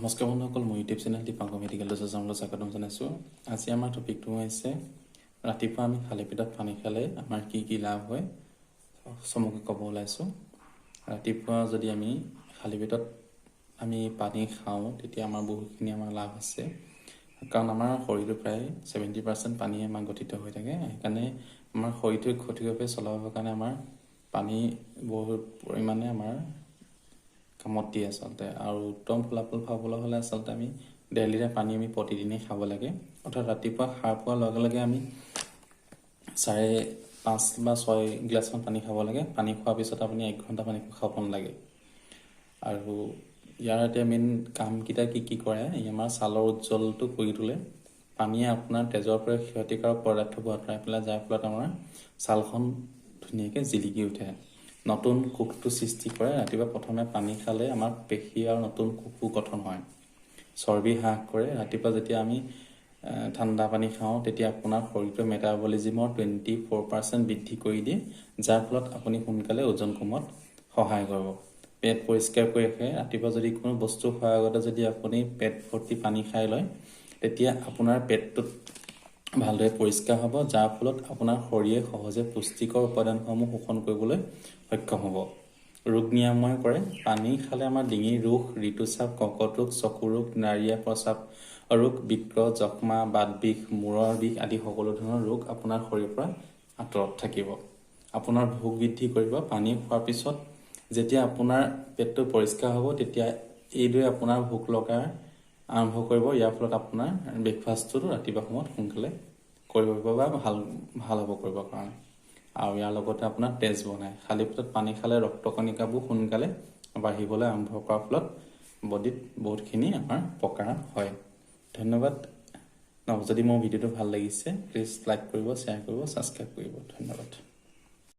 নমস্কাৰ বন্ধুসকল, মোৰ ইউটিউব চেনেল দীপাংক মেডিকেল আছামলৈ স্বাগতম জনাইছোঁ। আজি আমাৰ টপিকটো হৈছে ৰাতিপুৱা আমি খালী পেটত পানী খালে আমাৰ কি কি লাভ হয়, চমুকৈ ক'ব ওলাইছোঁ। ৰাতিপুৱা যদি আমি খালী পেটত আমি পানী খাওঁ, তেতিয়া আমাৰ বহুতখিনি আমাৰ লাভ আছে। কাৰণ আমাৰ শৰীৰটো প্ৰায় 70% পানীয়ে আমাৰ গঠিত হৈ থাকে। সেইকাৰণে আমাৰ শৰীৰটো সঠিকভাৱে চলাবৰ কাৰণে আমাৰ পানী বহুত পৰিমাণে আমাৰ কামত দিয়ে আচলতে। আৰু উত্তম ফলাফল পাবলৈ হ'লে আচলতে আমি 1.5 লিটাৰ পানী আমি প্ৰতিদিনেই খাব লাগে। অৰ্থাৎ ৰাতিপুৱা সাৰ পোৱাৰ লগে লগে আমি 5.5 বা 6 গিলাচমান পানী খাব লাগে। পানী খোৱাৰ পিছত আপুনি 1 ঘণ্টা পানী খাব নালাগে। আৰু ইয়াৰ এতিয়া মেইন কামকেইটা কি কি কৰে? ই আমাৰ ছালৰ উজ্জ্বলটো কৰি তোলে। পানীয়ে আপোনাৰ তেজৰ পৰা ক্ষতিকাৰক পদাৰ্থবোৰ আঁতৰাই পেলাই, যাৰ ফলত আমাৰ ছালখন ধুনীয়াকৈ জিলিকি উঠে। নতুন কোষটো সৃষ্টি কৰে। ৰাতিপুৱা প্ৰথমে পানী খালে আমাৰ পেশী আৰু নতুন কোষো গঠন হয়। চৰ্বি হ্ৰাস কৰে। ৰাতিপুৱা যেতিয়া আমি ঠাণ্ডা পানী খাওঁ, তেতিয়া আপোনাৰ শৰীৰটোৰ মেটাবলিজিমৰ 24% বৃদ্ধি কৰি দিয়ে, যাৰ ফলত আপুনি সোনকালে ওজন কমোৱাত সহায় কৰিব। পেট পৰিষ্কাৰ কৰি ৰাখে। ৰাতিপুৱা যদি কোনো বস্তু খোৱাৰ আগতে যদি আপুনি পেট ভৰ্তি পানী খাই লয়, তেতিয়া আপোনাৰ পেটটোত ভালদৰে পৰিষ্কাৰ হ'ব, যাৰ ফলত আপোনাৰ শৰীৰে সহজে পুষ্টিকৰ উপাদানসমূহ শোষণ কৰিবলৈ সক্ষম হ'ব। ৰোগ নিৰাময় কৰে। পানী খালে আমাৰ ডিঙিৰ ৰোগ, ঋতুস্ৰাৱ, কৰ্কট ৰোগ, চকু ৰোগ, নাড়ীয়া প্ৰস্ৰাৱ ৰোগ, বৃক্ক, যক্ষ্মা, বাত বিষ, মূৰৰ বিষ আদি সকলো ধৰণৰ ৰোগ আপোনাৰ শৰীৰৰ পৰা আঁতৰত থাকিব। আপোনাৰ ভোক বৃদ্ধি কৰিব। পানী খোৱাৰ পিছত যেতিয়া আপোনাৰ পেটটো পৰিষ্কাৰ হ'ব, তেতিয়া এইদৰে আপোনাৰ ভোক লগাৰ আৰম্ভ কৰিব। ইয়াৰ ফলত আপোনাৰ ব্ৰেকফাষ্টটো ৰাতিপুৱা সময়ত সোনকালে কৰিব পাৰিব বা ভাল ভাল হ'ব কৰিবৰ কাৰণে। আৰু ইয়াৰ লগতে আপোনাৰ তেজ বনায়। খালী পেটত পানী খালে ৰক্তকণিকাবোৰ সোনকালে বাঢ়িবলৈ আৰম্ভ কৰাৰ ফলত বডিত বহুতখিনি আমাৰ উপকাৰ হয়। ধন্যবাদ। যদি মোৰ ভিডিঅ'টো ভাল লাগিছে, প্লিজ লাইক কৰিব, শ্বেয়াৰ কৰিব, ছাবস্ক্ৰাইব কৰিব। ধন্যবাদ।